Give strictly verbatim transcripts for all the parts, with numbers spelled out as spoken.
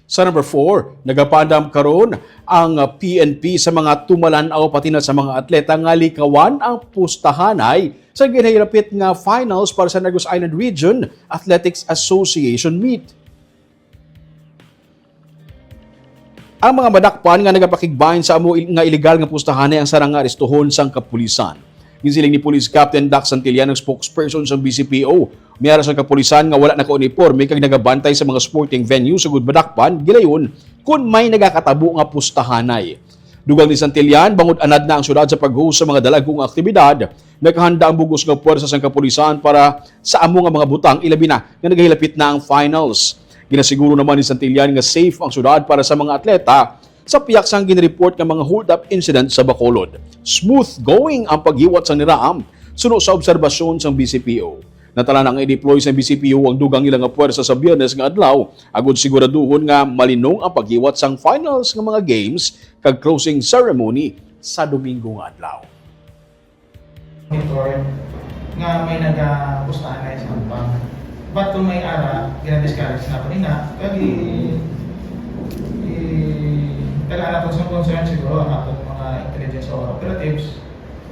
Sa number four, nagapaandam karon ang P N P sa mga tumalan-aw pati na sa mga atleta nga likawan ang pustahanay sa ginahilapit nga finals para sa Negros Island Region Athletics Association meet. Ang mga madakpan nga nagapakigbahin sa amo il-, nga iligal nga pustahanay ang sarang nga arestuhon sang kapulisan. Ginsiling ni Police Captain Dax Santillan, ang spokesperson sang B C P O, may ara sang kapulisan nga wala nakauniporme kag nagabantay sa mga sporting venue sugod madakpan gilayon kon may nagakatabo nga pustahanay. Dugang ni Santillan, bangod anad na ang syudad sa pag-host sa mga dalagko nga aktibidad, nakahanda ang bug-os nga puwersa sang kapulisan para sa amo nga mga butang, ilabi na nga nagahilapit na ang finals. Ginasiguro naman ni Santillan nga safe ang syudad para sa mga atleta sa pihak sang ginreport nga mga hold-up incident sa Bacolod. Smooth going ang paghiwat sang niraam, suno sa obserbasyon sang B C P O. Natala na nga i-deploy sang B C P O ang dugang nila nga puwersa sa Biyernes nga adlaw, agud siguraduhon nga malinong ang paghiwat sang finals nga mga games kag closing ceremony sa Domingo nga adlaw. Monitor nga may nagapustahan na sa ampang. But kung may ara, gina-discourage na po nina. Kag i-, i-, kailangan natin sa concern siguro ang atong mga intelligence operatives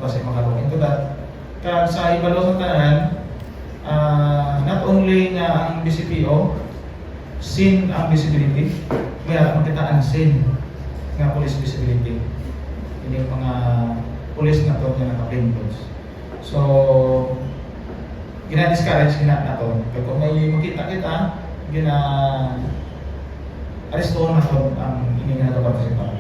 base maka-look into that. Kag sa ibalo sa tanan, ah, not only nga ang B C P O, seen ang visibility, may ara man kita unseen nga police visibility. Ini mga police nato nga naka-plain clothes. So, gina-discourage gina nato. Kag kung may makita kita, gina-arestuhan nato ang ini nga nagaparticipar.